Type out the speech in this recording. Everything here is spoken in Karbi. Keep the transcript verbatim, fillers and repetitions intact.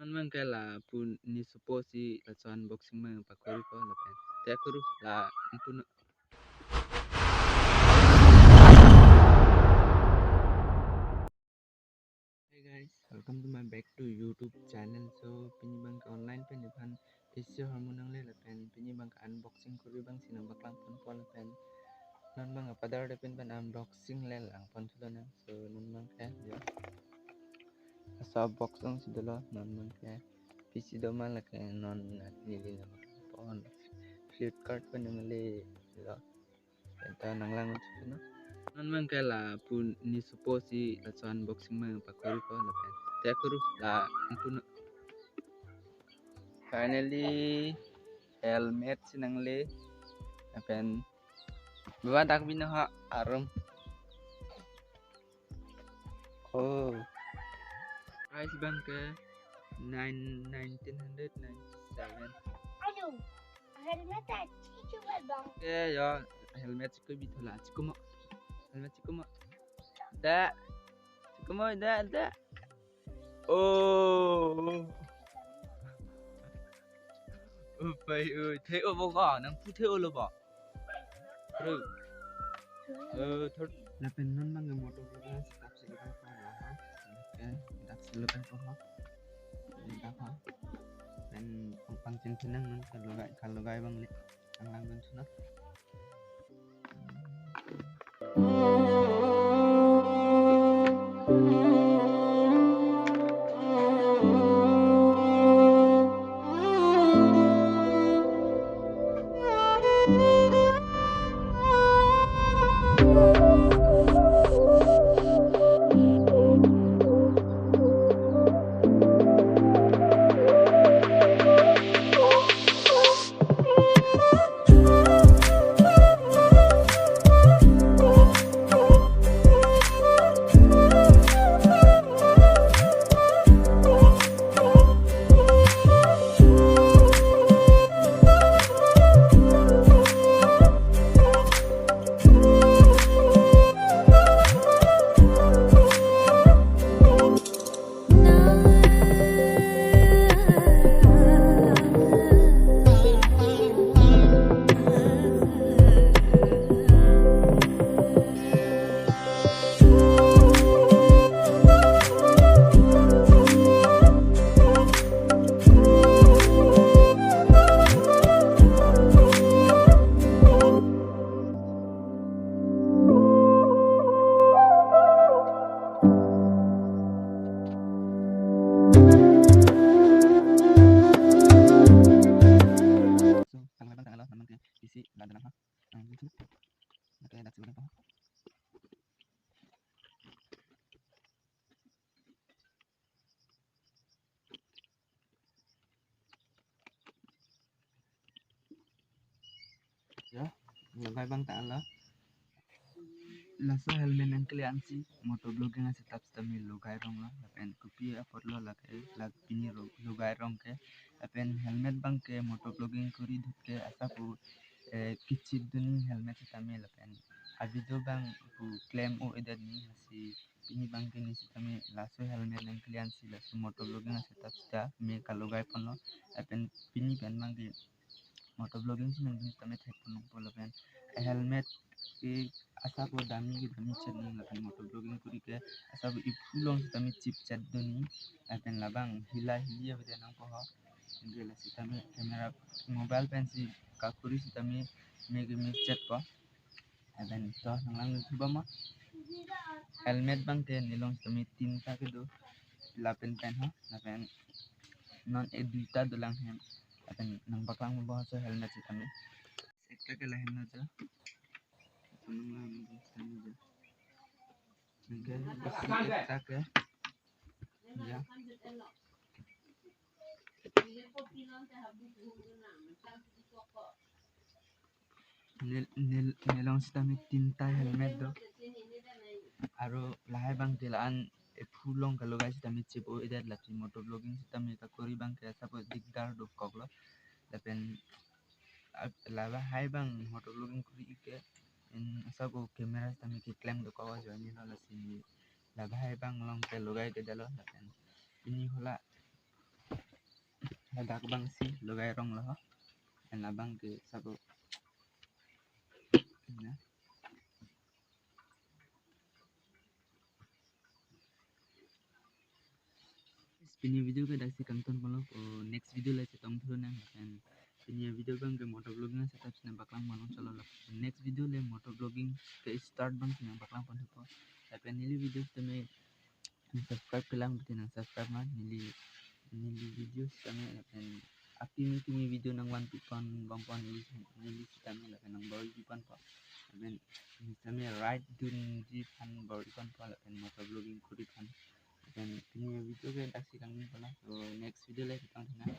Non abang ke lapu ne suppose si laso unboxing abang pakori ko lapen. Te kuru la ampun. Hey guys, welcome to my back to YouTube channel. So pini abang ke online pen nephan P C hormu nangle lapen pini abang ke unboxing kori abang si nangpaklang ponpo lapen non abang ke padar depin pen unboxing le lang pon thulo nang. So non abang ke ya. Laso box along si dolo non abang ke P C do ma lake non neli nangpon Flipkart pen nangle lo. Enta nanglang thuno. Non abang ke lapu ne suppose si laso unboxing abang pakori ko lapen. Te kuru la ampun. Finally helmet si nangle lapen baba dak bino ha arum. Oh. Price abang ke nine, nineteen hundred ninety-seven. Aduh, helmet achi chuba bang. Ke ya, helmet chiko bithola, chiko mo. Helmet chiko mo. Da. Chiko mo, da, da. Oh. Upai, ui, the-o bo ko, nangpu the-o lo bo. Thur. Eh, thur. Lapen non abang ke motor lo kan setup si lo kan pa lo ha. Oke, setup si lo kan pa ha. Setup ha. Lapen pangpang chin chin nang non kalogai, kalogai abang le. Nanglang dun thuno. So, kalau memang tanggal enam ke isi ladan apa? Yang itu. Oke, dak sebulan apa? Ya, logai abang ta lo. Laso helmet nangkele ansi motovlogging asetup sitame logai rong lo, lapen kopi apot lo lake, la pini ro-, logai rong ke, lapen helmet abang ke motovlogging kori dut ke asa pu, eh, kechip dun ne helmet sitame lapen avideo abang pu klem o-edet ne lasi pini abang ke ne sitame laso helmet nangkele ansi laso motovlogging asetup sitame kalogai ponlo, lapen pini pen abang ke motovlogging si nangdun sitame thek ponlongpo lapen helmet ke asa pu dami ke dami chet ne lapen motovlogging kori ke asa pu iphu along sitame chip chet dun ne lapen labang hila hili avedetpo ho. Anke la sitame camera mobile pensi kakori sitame mek mek chetpo. Lapen to nanglang thuba ma. Helmet abang ke ne along sitame tinta kedo. Lapen pen ho, lapen non e duita dolang hem. Lapen nangpaklang mo bo so helmet sitame. Ekta ke lahen na ja. Nanglang sitame ja. Anke isi ekta ke. Ya. Ne, ne, ne along sitame tinta helmet do. Aro lahai abang ke la-an iphu along kalogai sitame chip o-edet, lasi motovlogging sitame kakori abang ke asa pu dikdar dokok lo. Lapen ap-, lahai abang motovlogging kori ke, in asa pu camera sitame keklem dokok ajoine lo, lasi lahai abang along ke logai kedetlo lapen pini hala Dak abang si Logai Rong lo. Lapen labang ke sabo. Na. Pini video ke dak si kangton ponlo, o next video le chetong thunang. Lapen pini video abang ke motor vlogging setap si nangpaklang ponlong chalo. Lapen next video le motor vlogging ke start abang si nangpaklang pon thupo. Lapen neli video tame subscribe kelang, berarti nang subscribe ma neli, neli video tame. Lapen akimi kimi video nangvanpi pon bom pon neli, neli tame lapen nangbor-i ponpo. Lapen tame ride dunji aphan bor-i ponpo, lapen motor vlogging kuri aphan. Lapen pini video ke dak si kangton ponlo. So next video le chetong thunang.